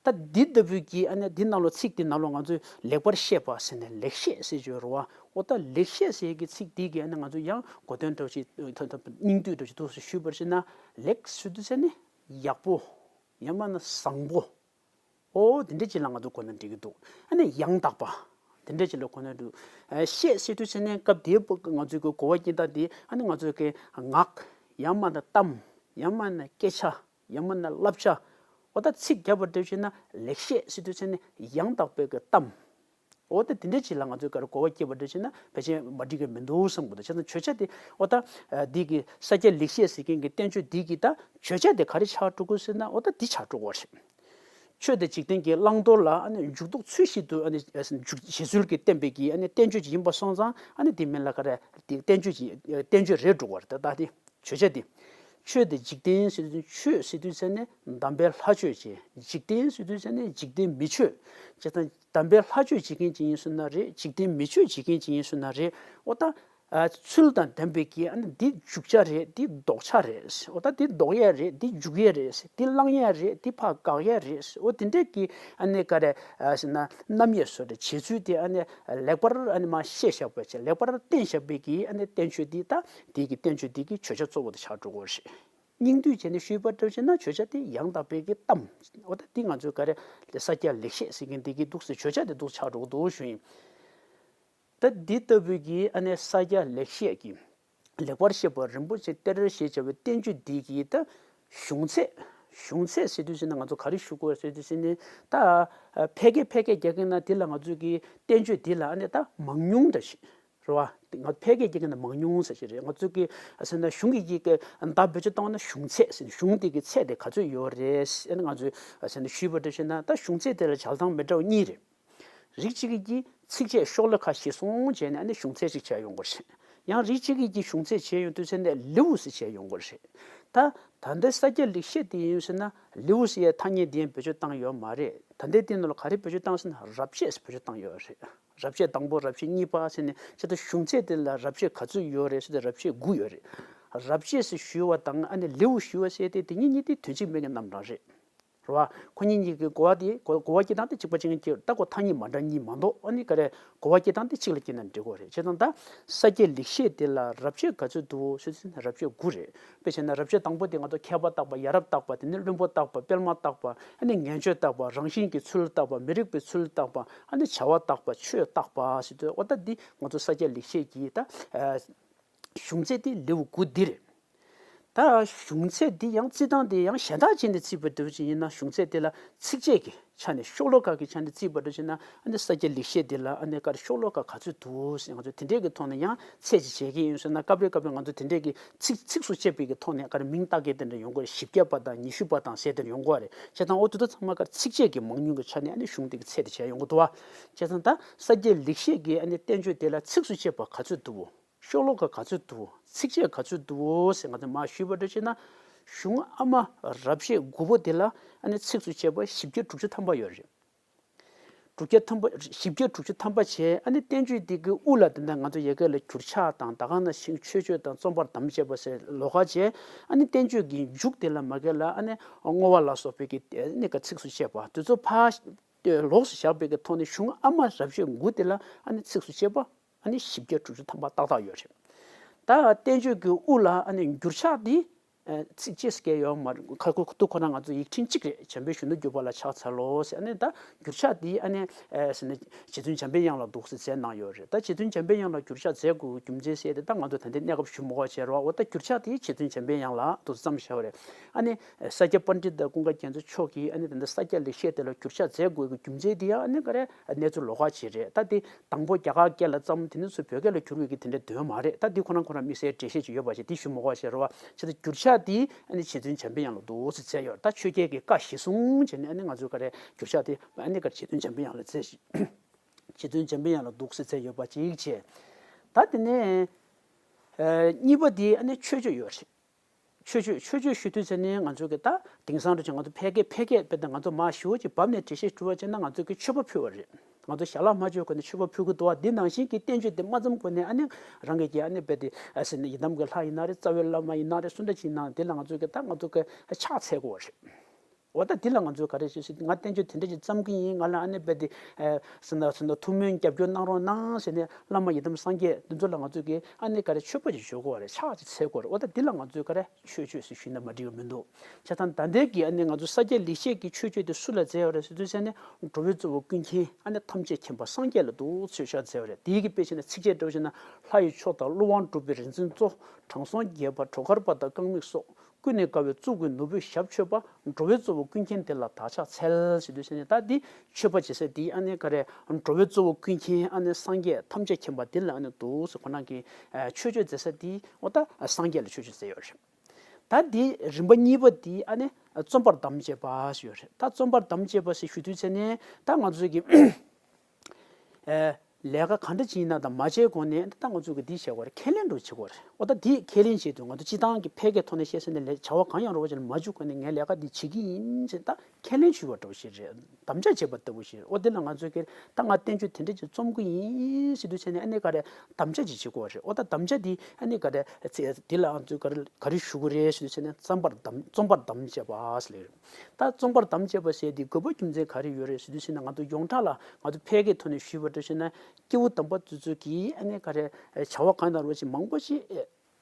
ད་འདི་ལྟ་བུའི་གི་ཨ་ནི་འདི་ནང་ལོགས་ཚིག་འདི་ནང་ལོགས་ང་ཚོས་ལེགས་པར་བཤད་པ་ཟེར་ནས་ལེགས་བཤད་ཟེར་གྱི་ཡོད་རེད་བ། འོ་ད་ལེགས་བཤད་ཟེར་གྱི་ཚིག་འདི་གི་ཨ་ནི་ང་ཚོས་ཡང་གོ་དོན་འདྲ་ཞིག་ཐོན་ཐོན་སྙིང་བསྡུས་འདྲ་ཞིག་འདུག་ཟེར་ཞུས་པར་བྱས་ན། ལེགས་ཟེར་དུས་ཟེར་ནི་ཡག་པོ། ཡང་མིན་ན་བཟང་པོ། ཨོ་དེ་འདྲ་ཅིག་ལ་ང་ཚོ་གོ་ན་འགྲིག་གི་འདུག་ཨ་ནི་ཡང་དག་པ། དེ་འདྲ་ཅིག་ལ་གོ་ན་འགྲིག་ཨ་བཤད་ཟེར་དུས་ཟེར་ནས་སྐབས་དེའི་ང་ཚོའི་གི་གོ་བ་སྐྱེ་སྟངས་དེ་ཨ་ནི་ང་ཚོའི་གི་ངག། ཡང་མིན་ན་གཏམ། ཡང་མིན་ན་སྐད་ཆ། ཡང་མིན་ན་བསླབ་བྱ། འོ་ད་ཚིག་རྒྱབ་པ་འདྲ་བྱས་ན་ལེགས་བཤད་ཟེར་དུས་ཟེར་ནས་ཡང་དག་པའི་གི་གཏམ། འོ་ད་དེ་འདྲ་ཅིག་ལ་ང་ཚོའི་གི་གོ་བ་སྐྱེ་བ་འདྲ་བྱས་ན་ཕལ་ཆེར་མ་འགྲིག་གི་མི་འདུག་བསམ་གི་འདུག་བྱས་ཙང་བརྗོད་བྱ་དེ་འོ་ད་འདི་གི་ས་སྐྱ་ལེགས་བཤད་ཟེར་མཁན་གྱི་བསྟན་བཅོས་འདི་གི་ད་བརྗོད་བྱ་དེ་ག་རེ་ཆགས་འགྲོ་གི་ཟེར་ན། འོ་ད་འདི་ཆགས་འགྲོ་གི་རེད། ཆོས་དང་འཇིག་རྟེན་གྱི་བླང་དོར་ལ་ཨ་ནི་འཇུག་ལྡོག་ཚུལ་བཞིན་དུ་ཨ་ནི་འཇུག་བྱེད་ཚུལ་གྱིས་བསྟན་པའི་གི་ཨ་ནི་བསྟན་བཅོས་ཅིག་ཡིན་པ་སོང་ཙང་། ཨ་ནི་འདི་མིན་ལ་ག་རེ་འདི་བསྟན་བཅོས་ཀྱི་བསྟན་བཅོས་རེད་འགྲོ་གི་རེད། ད་ད་འདི་བརྗོད་བྱ་འདི། ཆོས་དང་འཇིག་རྟེན་ཟེར་དུས། ཆོས་ཟེར་དུས་ཟེར་ནས་དམ་པའི་ལྷ་ཆོས་ཅན། འཇིག་རྟེན་ཟེར་དུས་ཟེར་ནས་འཇིག་རྟེན་མི་ཆོས་ཅན། དམ་པའི་ལྷ་ཆོས་བྱེད་མཁན་ཅིག་ཡིན་སོང་ན་རེད། འཇིག་རྟེན་མི་ཆོས་བྱེད་མཁན་ཅིག་ཡིན་སོང་ན་རེད། འོ་ད། ཨ་ཚུལ་དང་ལྡན་པའི་གི་ཨ་ནི་འདི་འཇུག་བྱ་རེད། འདི་ལྡོག་བྱ་རེད། འོ་ད་འདི་ལྡོག་ཡས་རེད། འདི་འཇུག་ཡས་རེད། འདི་བླང་ཡས་རེད། འདི་ཕར་དགག་ཡས་རེད། འོ་དེ་འདྲས་ཀྱི་ཨ་ནི་ག་རེ་ཟེར་ན་རྣམ་དབྱེ་བཟོ་འདྲ་བྱེད་ཚུལ་དེ་ཨ་ནི་ལེགས་པར་ཨ་ནི་མ་བཤད་བཞག་པ་བྱས། ལེགས་པར་བསྟན་བཞག་པའི་གི་ཨ་ནི་བསྟན་བཅོས་འདི་ད་འདི་གི་བསྟན་བཅོས་འདི་གི་བརྗོད་བྱ་གཙོ་བོ་དེ་ཆགས་འགྲོ་གི་རེད། སྙིང་བསྡུས་བྱས་ནས་ཞུས་པ་འདྲ་བྱས་ན་བརྗོད་བྱ་དེ་ཡང་དག་པའི་གི་གཏམ། འོ་ད་འདི་ང་ཚོའི་ག་རེ་ས་སྐྱ་ལེགས་བཤད་ཟེར་མཁན་འདི་གི་འདུག་ཟེར། བརྗོད་བྱ་དེ་འདུག་ཆགས་འགྲོ་གི་འདུག་ཞུ་ཡིན། ད་འདི་ལྟ་བུའི་གི་ཨ་ནི་ས་སྐྱ་ལེགས་བཤད་ཀྱི་ལེགས་པར་བཤད་པ་རིན་པོ་ཆེ་གཏེར་ཞེས་བྱ་བའི་བསྟན་བཅོས་འདི་གི་ད་གཞུང་ཚད། གཞུང་ཚད་ཟེར་དུས་ཟེར་ན་ང་ཚོ་ག་རེ་ཞུ་དགོས་ཟེར་དུས་ཟེར་ནས། ད་ཕལ་སྐད་ཕལ་སྐད་རྒྱག་གི་ན་དེ་ལ་ང་ཚོའི་གི་བསྟན་བཅོས་འདི་ལ་ཨ་ནི་ད་མང་ཉུང་འདྲ་ཞིག་རེད་བ། ང་ཕལ་སྐད་རྒྱག་གི་ན་མང་ཉུང་ཟེར་ཞིག་རེད། ང་ཚོའི་གི་ཟེར་ན་གཞུང་གི་གི་གི་ད་བེད་སྤྱོད་བཏང་བ་ན་གཞུང་ཚད་ཟེར་ནས། གཞུང་འདི་གི་ཚད་དེ་ག་ཚོད་ཡོད་རེད་ཟེར་ན། ང་ཚོས་ཟེར་ན་ཞུས་པ་འདྲ་བྱས་ན་ད་གཞུང་ཚད་དེ་ལ་བྱེད་སྟངས་མི་འདྲ་བ་གཉིས་རེད། རིགས་གཅིག་གིས་ཀྱིས་ཚིགས་བཅད་ཤོ་ལོ་ཀ་གཞིར་བཟུང་བྱས་ནས་ཨ་ནི་གཞུང་ཚད་ཅིག་བྱས་ཡོང་གི་རེད། ཡང་རིགས་གཅིག་གིས་ཀྱིས་གཞུང་ཚད་བྱས་ཡོང་དུས་ཚེ་ནས་ལེའུ་ཟེར་བྱས་ཡོང་གི་རེད། ད་ད་ལྟའི་ས་སྐྱ་ལེགས་བཤད་དེ་ཡིན་ཟེར་ན་ལེའུ་ཟེར་ཡའི་ཐ་སྙད་དེ་ཡང་བེད་སྤྱོད་བཏང་ཡོད་མ་རེད། ད་ལྟའི་དེ་ནང་ལ་ག་རེ་བེད་སྤྱོད་བཏང་ཟེར་ན་རབ་བྱེད་ཟེར་བེད་སྤྱོད་བཏང་ཡོད་རེད། རབ་བྱེད་དང་པོ། རབ་བྱེད་གཉིས་པ་ཟེར་ནས། བྱས་ཙང་གཞུང་ཚད་དེ་ལ་རབ་བྱེད་ག་ཚོད་ཡོད་རེད་ཟེར་ཏེ་རབ་བྱེད་དགུ་ཡོད་རེད། རབ་བྱེད་ཟེར་ཞུ་བ་དང་ཨ་ནི་ལེའུ་ཞུ་བ་ཟེར་ཏེ་དེ་གཉིས་གཉིས་དེ་དོན་གཅིག་མིང་གི་རྣམ་གྲངས་རེད། རེད་བ། ཁོ་གཉིས་གཉིས་ཀྱི་གོ་བ་དེ་གོ་གོ་བ་སྐྱེ་སྟངས་དེ་གཅིག་པ་གཅིག་རྐྱང་སྐྱེ། ད་གོ་ཐ་སྙད་མ་འདྲ་གཉིས་མ་གཏོགས་ཨ་ནི་ག་རེ་གོ་བ་སྐྱེ་སྟངས་དེ་གཅིག་ལ་སྐྱེས་ན་འགྲིག་གོ་རེད། བྱས་ཙང་ད་ས་སྐྱ་ལེགས་བཤད་དེ་ལ་རབ་བྱེད་ག་ཚོད་འདུག་ཟེར་ན་རབ་བྱེད་དགུ་རེད། དཔེ་བྱས་ན་རབ་བྱེད་དང་པོ་དེ་ང་ཚོ་མཁས་པ་བརྟག་པ། ཡ་རབས་བརྟག་པ། དེ་ནས་བླུན་པོ་བརྟག་པ། དཔེ་མ་བརྟག་པ། ཨ་ནི་ངན་སྤྱོད་བརྟག་པ། རང་བཞིན་གྱི་ཚུལ་བརྟག་པ། མི་རིགས་པའི་ཚུལ་བརྟག་པ། ཨ་ནི་བྱ་བ་བརྟག་པ། ཆོས་བརྟག་པ་ཟེར་དུས་འོ་ད་འདི་ང་ཚོ་ས་སྐྱ་ལེགས་བཤད་ཀྱི་ད་གཞུང་ཚད་དེ་ལེའུ་དགུ་འདི་རེད། ད་གཞུང་ཚད་འདི་ཡང་བརྩི་སྟངས་དེ་ཡང་གཞན་དག་བྱས་ནས་བརྩིས་པ་འདྲ་བོ་ཅིག་ཡིན་ན། གཞུང་ཚད་དེ་ལ་ཚིགས་བཅད་ཀྱི་ཆ་ནས། ཤོ་ལོ་ཀ་གི་ཆ་ནས་བརྩིས་པ་འདྲ་བོ་ཅིག་ན། ཨ་ནི་ས་སྐྱ་ལེགས་བཤད་འདི་ལ་ཨ་ནི་ག་རེ་ཤོ་ལོ་ཀ་ག་ཚོད་འདུག་ཟེར་ང་ཚོ་དེ་འདྲས་ཀྱི་ཐོག་ནས་ཡང་ཚད་ཅིག་བྱེད་ཀྱི་ཡིན་ཟེར་ན། སྐབས་རེ་སྐབས་རེ་ང་ཚོ་དེ་འདྲས་ཀྱི་ཚིག་ཚིགས་སུ་བཅད་པའི་གི་ཐོག་ནས་ག་རེ་མིང་བཏགས་མཁན་དེ་འདྲ་ཡོང་གི་རེད། བཞི་བརྒྱ་པ་དང་ཉི་ཤུ་པ་དང་ཟེར་དེ་འདྲ་ཡོང་གི་རེད། བྱས་ཙང་འོ་དེ་དག་ཚང་མ་ག་རེ་ཚིགས་བཅད་ཀྱི་མང་ཉུང་གི་ཆ་ནས་ཨ་ནི་གཞུང་དེ་གི་ཚད་དེ་བྱས་ཡོང་གི་འདུག་བ། བྱས་ཙང་ད་ས་སྐྱ་ལེགས་བཤད་ཀྱི་ཨ་ནི་བསྟན་བཅོས་དེ་ལ་ཚིགས་སུ་བཅད་པ་ག་ཚོད་འདུག་ཤོ་ལོ་ཀ་ག་ཚོད་འདུག་ཚིགས་བཅད་ག་ཚོད་འདུག་ཟེར་ང་ཚོས་མར་ཞུས་པ་འདྲ་བྱས་ན། གཞུང་ཨ་མ་རབ་བྱེད་དགུ་པོ་དེ་ལ་ཨ་ནི་ཚིགས་སུ་བཅད་པ་བཞི་བརྒྱ་དྲུག་ཅུ་ཐམ་པ་ཡོད་རེད། དྲུག་བརྒྱ་ཐམ་པ། བཞི་བརྒྱ་དྲུག་ཅུ་ཐམ་པ་བྱས། ཨ་ནི་བསྟན་བཅོས་འདི་གི་དབུ་ལ་དེ་འདྲ་ང་ཚོ་ཡ་གི་ལ་འགྱུར་ཕྱག་དང་། ད་ག་ནང་བཞིན་མཆོད་བརྗོད་དང་། རྩོམ་པར་དམ་བཅས་པ་ཟེར་ལོགས་ཀ་བྱས། ཨ་ནི་བསྟན་བཅོས་ཀྱི་མཇུག་དེ་ལ་མ་གི་ལ་ཨ་ནི་བསྔོ་བ་ལ་སོགས་པའི་གི་ཨ་ནི་ག་ཚིགས་སུ་བཅད་པ་དེ་ཚོ་ཕར་ལོགས་སུ་བཞག་པའི་གི་ཐོག་ནས་གཞུང་ཨ་མ་རབ་བྱེད་དགུ་དེ་ལ་ཨ་ནི་ཚིགས་སུ་བཅད་པ་ཨ་ནི་བཞི་བརྒྱ་དྲུག་ཅུ་ཐམ་པ་ཏག་ཏག་ཡོད་རེད། ད་བསྟན་བཅོས་ཀྱི་དབུ་ལ་ཨ་ནི་འགྱུར་ཕྱག་འདི་ཚིགས་བཅད་ཟེར་མཁན་ཡོད་མ་རེད། ཁ་ཁུ་ཁུ་ཁོ་རང་ང་ཚོ་ཡིག་ཕྲེང་གཅིག་རེད། འཇམ་དཔལ་གཞོན་ནུར་གྱུར་པ་ལ་ཕྱག་འཚལ་ལོ་ཟེར། ཨ་ནི་ད་འགྱུར་ཕྱག་འདི་ཨ་ནི་ཟེར་ན་རྗེ་བཙུན་འཇམ་པའི་དབྱངས་ལ་འདུག་ཟེར་མཛད་གནང་ཡོད་རེད། ད་རྗེ་བཙུན་འཇམ་པའི་དབྱངས་ལ་འགྱུར་ཕྱག་མཛད་དགོས་རྒྱུ་མཚན་ཟེར་དེ་ད་ང་ཚོ་ད་ལྟའི་གནས་སྐབས་ཞུ་མི་དགོས་བྱས་རེད་བ། འོ་ད་འགྱུར་ཕྱག་དེ་རྗེ་བཙུན་འཇམ་པའི་དབྱངས་ལ་འདུག་བརྩམས་བཞག་པ་རེད། ཨ་ནི་ས་སྐྱ་པཎྜི་ཏ་ཀུན་དགའ་རྒྱ་མཚོ་མཆོག་གིས་ཨ་ནི་ད་ལྟ་ས་སྐྱ་ལེགས་བཤད་དེ་ལ་འགྱུར་ཕྱག་མཛད་དགོས་ཀྱི་རྒྱུ་མཚན་དེ་ཡང་ཨ་ནི་ག་རེ་གནས་ཚུལ་ལོགས་ཀ་ཅིག་རེད། ད་དེ་དང་པོ་རྒྱ་གར་སྐད་ལ་བརྩམས། དེ་ནས་ཚུར་བོད་སྐད་ལ་བསྒྱུར་བའི་གི་དེ་འདྲའི་དོན་མ་རེད། ད་འདི་ཁོ་རང་ཁོ་རང་དམིགས་བསལ་འགྲེལ་བཤད་ཅིག་ཡོད་པ་ཞིག་འདི་ཞུ་མི་དགོས་ཞེས་རེད་བ། བྱས་ཙང་འགྱུར་ཕྱག་འདི་ཨ་ནི་རྗེ་བཙུན་འཇམ་པའི་དབྱངས་ལ་འདུག་ཟེར་མཛད་ཡོད། ད་ཆོས་རྒྱལ་གྱི་བཀའ་གཞིར་བཟུང་བྱས་ནས་ཨ་ནི་ང་ཚོས་ག་རེ་འགྱུར་ཕྱག་དེ་ཨ་ནི་ག་རེ་རྗེ་བཙུན་འཇམ་པའི་དབྱངས་ལ་མཛད་ཞིག་རྗེ་བཙུན་འཇམ་པའི་དབྱངས་ལ་འདུག་ཟེར་མཛད་ཡོད་པ་གཅིག་བྱས། ད་དེ་ནས་ཨ་གཉིས་པ་དེ་ཨ་ནི་མཆོད་བརྗོད་ཡོད་རེད། མཆོད་བརྗོད། མཆོད་བརྗོད་ཞུ་དུས་ཚེ་ནི་ང་ཚོ་གི་ད་དེང་སང་འདྲ་ཅིག་ང་ཚོ་ཕལ་སྐད་ཕལ་སྐད་དཔེ་ད་ང་ཚོ་མར་ཞུ་བ་ཅིག་བབས་ནས་འགྲེལ་བཤད་ཞུ་བ་བྱས་ན་ང་ཚོ་གི་མཆོད་པ་ཕུལ་བ་རེད། ང་ཚོ་ཞལ་ལག་མ་མཆོད་གོང་ནས་མཆོད་པ་ཕུལ་གྱི་འདུག་བ། འདི་ནང་བཞིན་གྱི་བསྟན་བཅོས་དེ་མ་བརྩམས་གོང་ནས་ཨ་ནི་རང་གི་གི་ཨ་ནི་རྦད་དེ་ཨ་ཟེར་ནས་ཡི་དམ་གྱི་ལྷ་ཡིན་ན་རེད། རྩ་བའི་བླ་མ་ཡིན་ན་རེད། སུ་འདྲ་ཅིག་ཡིན་ན་འདི་ལ་ང་ཚོ་གི་ད་ང་ཚོ་གི་ཕྱག་འཚལ་དགོས་པ་རེད། འོ་ད་འདི་ལ་ང་ཚོས་ག་རེ་ཞུ་ཞུ། ང་བསྟན་བཅོས་དེ་འདྲ་ཞིག་བརྩམ་གྱི་ཡིན། ང་ལ་ཨ་ནི་རྦད་དེ་ཨེ་ཟེར་ན་ཟེར་ན་ཐུགས་སྨོན་རྒྱབ་སྐྱོར་གནང་རོགས་གནང་ཟེར་ནས་བླ་མ་ཡི་དམ་སངས་རྒྱས་འདི་ཚོ་ལ་ང་ཚོས་ཀྱི་ཨ་ནི་ག་རེ་མཆོད་པ་ཞིག་ཞུ་དགོས་པ་རེད། ཕྱག་ཅིག་འཚལ་དགོས་རེད། འོ་ད་འདི་ལ་ང་ཚོས་ག་རེ་མཆོད་བརྗོད་ཟེར་ཞུས་ན་མ་འགྲིག་པ་མི་འདུག་བྱས་ཙང་ད་ལྟའི་གི་ཨ་ནི་ང་ཚོ་ས་སྐྱ་ལེགས་བཤད་ཀྱི་མཆོད་བརྗོད་དེ་སུ་ལ་མཛད་ཡོད་རེད་ཟེར་དུས་ཙང་ནས་འགྲོ་བའི་གཙོ་བོ་ཀུན་མཁྱེན་ཨ་ནི་ཐམས་ཅད་མཁྱེན་པ་སངས་རྒྱས་ལ་འདུག་མཆོད་བརྗོད་མཛད་ཡོད་རེད། དེའི་གི་དཔེ་བྱས་ན་ཚིགས་བཅད་འདྲ་བོ་བྱས་ན། ལྷ་ཡི་མཆོག་དང་ཀླུ་དབང་གྲུབ་པའི་རིག་འཛིན་གཙོ། དྲང་སྲོང་རྒྱས་པ་གྲོག་མཁར་པ་དང་རྐང་མིག་སོགས། ཀུན་ནས་དགའ་བའི་གཙུག་གི་ནོར་བུས་ཞབས་མཆོད་པ། འགྲོ་བའི་གཙོ་བོ་ཀུན་མཁྱེན་དེ་ལ་བདག་ཕྱག་འཚལ་ཟེར་དུས་ཙང་ནས་ད་འདི་མཆོད་པ་བྱེད་ས་འདི་ཨ་ནི་ག་རེ། འགྲོ་བའི་གཙོ་བོ་ཀུན་མཁྱེན་ཨ་ནི་སངས་རྒྱས་ཐམས་ཅད་མཁྱེན་པ་འདི་ལ་ཨ་ནི་འདུག་སེ་ཁོ་རང་གི་ཨ་མཆོད་བརྗོད་མཛད་ས་འདི་འོ་ད་སངས་རྒྱས་ལ་མཆོད་བརྗོད་མཛད་ཡོད་རེད། ད་འདི་རིམ་པ་གཉིས་པ་འདི་ཨ་ནི་རྩོམ་པར་དམ་བཅས་པ་ཞུ་ཡོད་རེད། ད་རྩོམ་པར་དམ་བཅས་པ་ཟེར་ཞུ་དུས་ཙང་ནས་ད་ང་ཚོ་གི་ཨེ། ལས་ཀ་གང་འདྲ་ཅིག་ཡིན་ན་དང་མ་བྱས་གོང་ནས་ད་ང་ཚོ་གི་འདི་བྱེད་དགོས་རེད། ཁས་ལེན་འགྲོ་བྱེད་དགོས་རེད། འོ་ད་འདི་ཁས་ལེན་བྱེད་དུས་ང་ཚོ་སྤྱི་བཏང་གི་ཕལ་སྐད་ཐོག་ནས་བཤད་ཟེར་ནས་ལས་བྱ་བ་གང་ཡང་རོགས་བྱས་ནས་མ་འཇུག་གོང་ནས་ངས་ལས་ཀ་འདི་བྱེད་ཀྱི་ཡིན་ཟེར་ད་ཁས་ལེན་ཞུས་པ་འདྲ་བོ་ཞིག་རེད། དམ་བཅའ་བྱས་པ་ལྟ་བུ་ཞིག་རེད། འོ་འདི་ལ་ང་ཚོས་ཀྱི་ད་ང་བསྟན་བཅོས་དེ་འདྲ་ཅིག་རྩོམ་གི་ཡིན་ཟེར་དུས་ཙང་ནས་ཨ་ནི་ག་རེ་དམ་བཅའ་ཅིག་བྱེད་དགོས་རེད། འོ་ད་དམ་བཅའ་འདི་ཨ་ནི་ག་རེ་འདི་ལ་ང་ཚོས་ག་རེ་ག་རེ་ཞུ་དགོས་རེད་ཟེར་དུས་ཙང་ནས་རྩོམ་པར་དམ་རྩོམ་པར་དམ་བཅས་པ་ཟེར་ལེ་རེད། ད་རྩོམ་པར་དམ་བཅས་པ་ཟེར་དེ་དགོས་པ་རྒྱུ་མཚན་ག་རེ་ཡོད་རེད་ཟེར་དུས་ཙང་ནས་ང་ཚོ་ཡོངས་གྲགས་ལ་ང་ཚོ་ཕལ་སྐད་ཐོག་ནས་ཞུས་པ་འདྲ་བྱས་ན་སྐྱེས་བུ་དམ་པ་དེ་ཚོ་གིས་ཨ་ནི་ག་རེ་བྱ་བ་གང་དང་རོགས་ཅིག་མང་པོ་ཞིག་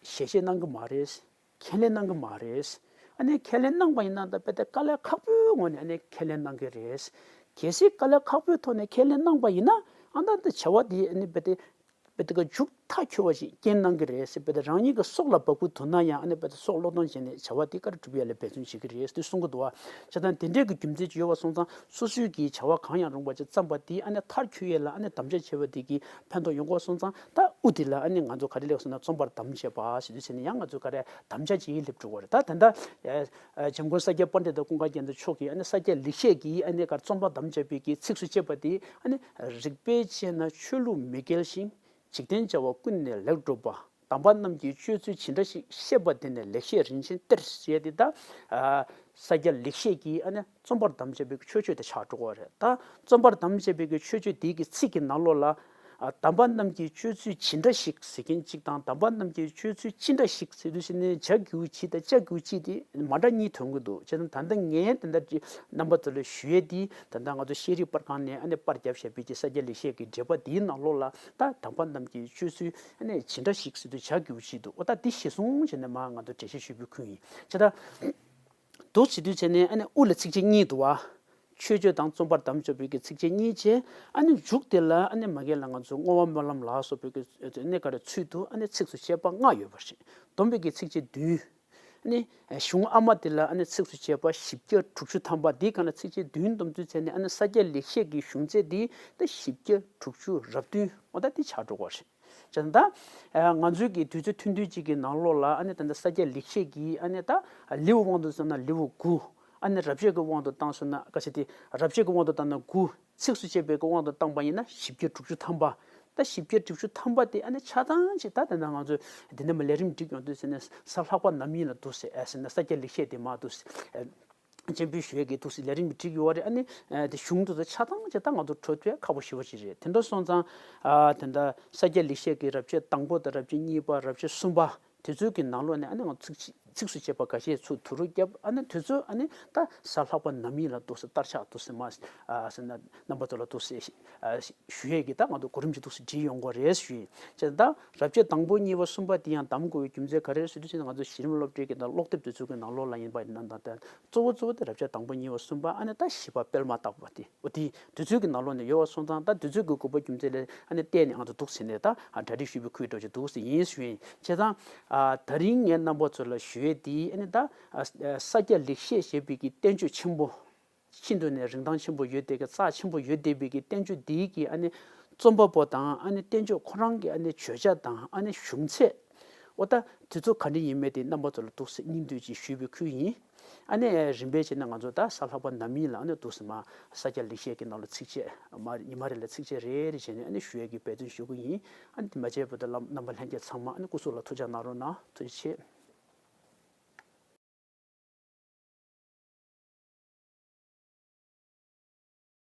ཞལ་བཞེས་གནང་གི་མ་རེད། ཁས་ལེན་གནང་གི་མ་རེད། ཨ་ནི་ཁས་ལེན་གནང་པ་ཡིན་ན་ད་དཔེ་དེ་དཀའ་ལས་ཁག་པོའི་ངང་ནས་ཨ་ནི་ཁས་ལེན་གནང་གི་རེད། གལ་སྲིད་དཀའ་ལས་ཁག་པོའི་ཐོག་ནས་ཁས་ལེན་གནང་པ་ཡིན་ན་ཨ་ད་ད་བྱ་བ་དེ་ཨ་ནི་དཔེ་དེ་དཔེ་དེ་ག་མཇུག་མཐའ་འཁྱོལ་བ་ཞིག་རྐྱེན་གནང་གི་རེད་ཟེར། དཔེ་དེ་རང་ཉིད་ཀྱི་སྲོག་ལ་བབ་ཀྱི་འདུག་ན་ཡང་ཨ་ནི་དཔེ་དེ་སྲོག་བློས་གཏོང་བྱས་ནས་བྱ་བ་དེ་ག་རེ་སྒྲུབ་ཡ་ལ་འབད་བརྩོན་བྱེད་ཀྱི་རེད་ཟེར་གསུང་གི་འདུག་བ། བྱས་ཙང་དེ་འདྲའི་གི་རྒྱུ་མཚན་ཅིག་ཡོད་པ་སོང་ཙང་སོ་སོའི་གི་བྱ་བ་གང་ཡང་རུང་བ་ཅིག་བརྩམས་པ་དེ་ཨ་ནི་མཐར་འཁྱོལ་ཡས་ལ་ཨ་ནི་དམ་བཅའ་བྱས་པ་དེ་གི་ཕན་ཐོགས་ཡོང་གི་ཡོད་པ་སོང་ཙང་ད་དབུ་དེ་ལ་ཨ་ནི་ང་ཚོ་ག་རེ་ལབ་སོང་ན་རྩོམ་པར་དམ་བཅས་པ་ཟེར་དུས་ཙང་ནས་ཡང་ང་ཚོ་ག་རེ་དམ་བཅའ་ཅིག་སླེབས་འགྲོ་གི་རེད། ད་ད་ལྟ་ཨ་ཨ་འཇམ་མགོན་ས་སྐྱ་པཎྜི་ཏ་ཀུན་དགའ་རྒྱལ་མཚན་མཆོག་གིས་ཨ་ནི་ས་སྐྱ་ལེགས་བཤད་ཀྱི་ཨ་ནི་ག་རེ་རྩོམ་པར་དམ་བཅས་པའི་གི་ཚིགས་སུ་བཅད་པ་དེ་ཨ་ནི་རིགས་པས་དཔྱད་ན་ཆོས་ལུགས་མི་འགལ་ཞིང་། འཇིག་རྟེན་བྱ་བ་ཀུན་ནས་ལེགས་གྲུབ་པ། དམ་པ་རྣམས་ཀྱི་སྤྱོད་ཚུལ་ཇི་འདྲ་ཞིག་ཤེས་པ་དེ་ནི་ལེགས་བཤད་རིན་ཆེན་གཏེར་ཞེས་ཏེ་ད། ཨ་ས་སྐྱ་ལེགས་བཤད་ཀྱི་ཨ་ནི་རྩོམ་པར་དམ་བཅས་པའི་མཆོད་བརྗོད་དེ་ཆགས་འགྲོ་གི་རེད། ད་རྩོམ་པར་དམ་བཅས་པའི་མཆོད་བརྗོད་དེའི་གི་ཚིག་གི་ནང་ལོགས་ལ། ཨ་དམ་པ་རྣམས་ཀྱི་སྤྱོད་ཚུལ་ཇི་འདྲ་ཞིག་ཟེར་མཁན་གཅིག་དང་དམ་པ་རྣམས་ཀྱི་སྤྱོད་ཚུལ་ཅི་འདྲ་ཞིག་ཟེར་དུས་ཙང་ནས་ཇ་གི་གུ་ཇི་དང་ཅ་གི་གུ་ཅི་དེ་མ་འདྲ་གཉིས་ཐོན་གི་འདུག་བྱས་ཙང་ད་ལྟ་ངས་དེ་འདྲ་ཅིག་རྣམ་པ་ཚོ་ལ་ཞུ་ཡས་དེ་ད་ལྟ་ང་ཚོ་ཤེས་རིག་པར་ཁང་ནས་ཨ་ནི་པར་བརྒྱབ་བཞག་པའི་གི་ས་སྐྱ་ལེགས་བཤད་ཀྱི་འགྲེལ་པ་དེའི་ནང་ལོགས་ལ་ད་དམ་པ་རྣམས་ཀྱི་སྤྱོད་ཚུལ། ཨ་ནི་ཇི་འདྲ་ཞིག་ཟེར་དུས་ཇ་གི་གུ་ཅི་འདུག་འོ་ད་འདི་གཞིར་བཟུང་བྱས་ནས་མར་ང་ཚོ་འགྲེལ་བཤད་ཞུས་པའི་ཁུལ་ཡིན། བྱས་ད། འདུག་ཟེར་དུས་བྱས་ནས་ཨ་ནི་དབུ་ལ་ཚིགས་བཅད་གཉིས་འདུག་བ། མཆོད་བརྗོད་དང་རྩོམ་པར་དམ་བཅས་པའི་གི་ཚིགས་བཅད་གཉིས་བྱས། ཨ་ནི་མཇུག་དེ་ལ་ཨ་ནི་མ་གི་ལ་ང་ཚོ་བསྔོ་བ་སྨོན་ལམ་ལ་སོགས་པའི་གི་ཨ་ནི་ག་རེ་ཚུལ་དུ་ཨ་ནི་ཚིགས་སུ་བཅད་པ་ལྔ་ཡོད་པ་རེད། སྡོམ་པའི་གི་ཚིགས་བཅད་བདུན། ཨ་ནི་གཞུང་ཨ་མ་དེ་ལ་ཨ་ནི་ཚིགས་སུ་བཅད་པ་བཞི་བརྒྱ་དྲུག་ཅུ་ཐམ་པ་འདིའི་སྒང་ལ་ཚིགས་བཅད་བདུན་སྡོམ་ཚུལ་བྱས་ནས་ཨ་ནི་ས་སྐྱ་ལེགས་བཤད་ཀྱི་གཞུང་ཚད་འདི་ད་བཞི་བརྒྱ་དྲུག་ཅུ་རབ་བདུན་འོ་ད་འདི་ཆགས་འགྲོ་གི་རེད། བྱས་ཙང་ད། ང་ཚོའི་གི་དུས་ཚོད་ཐུང་ཐུང་ཅིག་གི་ནང་ལོགས་ལ་ཨ་ནི་ད་ལྟ་ས་སྐྱ་ལེགས་བཤད་ཀྱི་ཨ་ནི་ད་ལེའུ་དབང་དུ་བཏང་ན་ལེའུ་དགུ། ཨ་ནི་རབ་བྱེད་ཀྱི་དབང་དུ་བཏང་སོང་ན་ག་ཚོད་དེ་རབ་བྱེད་ཀྱི་དབང་དུ་བཏང་ན་དགུ། ཚིགས་སུ་བཅད་པའི་གི་དབང་དུ་བཏང་པ་ཡིན་ན་བཞི་བརྒྱ་དྲུག་ཅུ་ཐམ་པ། ད་བཞི་བརྒྱ་དྲུག་ཅུ་ཐམ་པ་དེ་ཨ་ནི་ཆ་ཚང་ཅིག་ད་དེ་འདྲ་ང་ཚོས་དེ་འདྲ་མ་ལས་རིམ་སྒྲིག་ཡོང་དུས་ཟེར་ནས་གཟའ་ལྷག་པ་ནམ་ཡིན་ལ་འདུག་ཟེར་ཨ་ཟེར་ན་ས་སྐྱ་ལེགས་བཤད་དེ་མ་འདུག་ཟེར། སྤྱན་འབུལ་ཞུ་ཡས་ཀྱི་འདུག་ཟེར་ལས་རིམ་སྒྲིག་ཡོད་རེད། ཨ་ནི་དེ་གཞུང་དེ་ཚོ་ཆ་ཚང་ཅིག་ད་ང་ཚོ་འཕྲོད་བསྟེན་ཁག་པོ་ཞེ་པོ་ཅིག་རེད། དེ་འདྲ་སོང་ཙང་ཨ་དེ་འདྲ་ས་སྐྱ་ལེགས་བཤད་ཀྱི་རབ་བྱེད་དང་པོ་དང་རབ་བྱེད་གཉིས་པ་རབ་བྱེད་གསུམ་པ་དེ་ཚོའི་གི་ནང་ལོགས་ནས་ཨ་ནི་ང་ཚིགས་ཚིགས་སུ་བཅད་པ་འགའ་ཤས་ཚུར་བསྡུ་རུབ་བརྒྱབ། ཨ་ནི་དེ་ཚོ་ཨ་ནི་ད་གཟའ་ལྷག་པ་ནམ་ཡིན་ལ་འདུག་ཟེར་བསྟར་ཆགས་འདུག་ཟེར་མ་ཟེར་ན་རྣམ་པ་ཚོ་ལ་འདུག་ཟེར་ཞུ་ཡས་ཀྱི་ད་ང་ཚོ་གོ་རིམ་ཅིག་འདུག་ཟེར་བྲིས་ཡོང་གི་རེད་ཞུ་ཡིན། བྱས་ཙང་ད་རབ་བྱེད་དང་པོ་གཉིས་པ་གསུམ་པ་དེ་ཡང་གདམ་དགོས་པའི་རྒྱུ་མཚན་ག་རེ་རེད་ཟེར་དུས་ཙམ་ན་ང་ཚོ་གཞི་རིམ་སློབ་གྲྭའི་གི་ད་ཀློག་དེབ་དེ་ཚོ་གི་ནང་ལོགས་ལ་ཡིན་པ་ཡིན་ན་ད་ལྟ་གཙོ་བོ་གཙོ་བོ་དེ་རབ་བྱེད་དང་པོ་གཉིས་པ་གསུམ་པ་ཨ་ནི་ད་བཞི་པ་སྤེལ་མ་བཏགས་པ་དེ་འོ་དེ་དེ་ཚོའི་གི་ནང་ལོགས་ནས་ཡོད་པ་སོང་ཙང་ད་དེ་ཚོའི་གི་དགོས་པ་རྒྱུ་མཚན་ལ་ཨ་ནི་བལྟས་ནས་ང་ཚོ་འདུག་ཟེར་ནས་ད་གྲ་སྒྲིག་ཞུས་པའི་ཁུལ་འདྲ་ཅིག་འདུག་ཟེར་ཡིན་ཞུ་ཡིན། བྱས་ཙང་ད་རིང་ངས་རྣམ་པ་ཚོ་ལ་ཞུ་ཡས་དེ་ཨ་ནི་ད་ས་སྐྱ་ལེགས་བཤད་ཞེས་པའི་གི་བསྟན་བཅོས་ཆེན་པོ། ཤིན་ཏུ་ནས་རིན་ཐང་ཆེན་པོ་ཡོད་བསྡད་ཀྱི་རྩ་ཆེན་པོ་ཡོད་བསྡད་པའི་གི་བསྟན་བཅོས་འདིའི་གི་ཨ་ནི་རྩོམ་པ་པོ་དང་ཨ་ནི་བསྟན་བཅོས་ཁོ་རང་གི་ཨ་ནི་བརྗོད་བྱ་དང་ཨ་ནི་གཞུང་ཚད། འོ་ད་དེ་ཚོ་ག་འདྲ་ཡིན་མིན་དེ་རྣམ་པ་ཚོ་ལ་འདུག་སེ་སྙིང་བསྡུས་ཅིག་ཞུས་པའི་ཁུལ་ཡིན། ཨ་ནི་རིམ་པས་བྱས་ན་ང་ཚོ་ད་གཟའ་ལྷག་པ་ནམ་ཡིན་ལ་ཨ་ནི་འདུག་སེ་མར་ས་སྐྱ་ལེགས་བཤད་ཀྱི་ནང་ལ་ཚིགས་བཅད་མར་ཉི་མ་རེ་ལ་ཚིགས་བཅད་རེ་རེ་བྱས་ནས་ཨ་ནི་ཞུ་ཡས་ཀྱི་འབད་བརྩོན་ཞུ་གི་ཡིན། ཨ་ནི་དེ་མ་བྱས་བར་དུ་རྣམ་པ་ལྷན་རྒྱས་ཚང་མ་ཨ་ནི་སྐུ་གཟུགས་ལ་ཐུགས་ཅག་གནང་རོགས་གནང་། ཐུགས་རྗེ་ཆེ།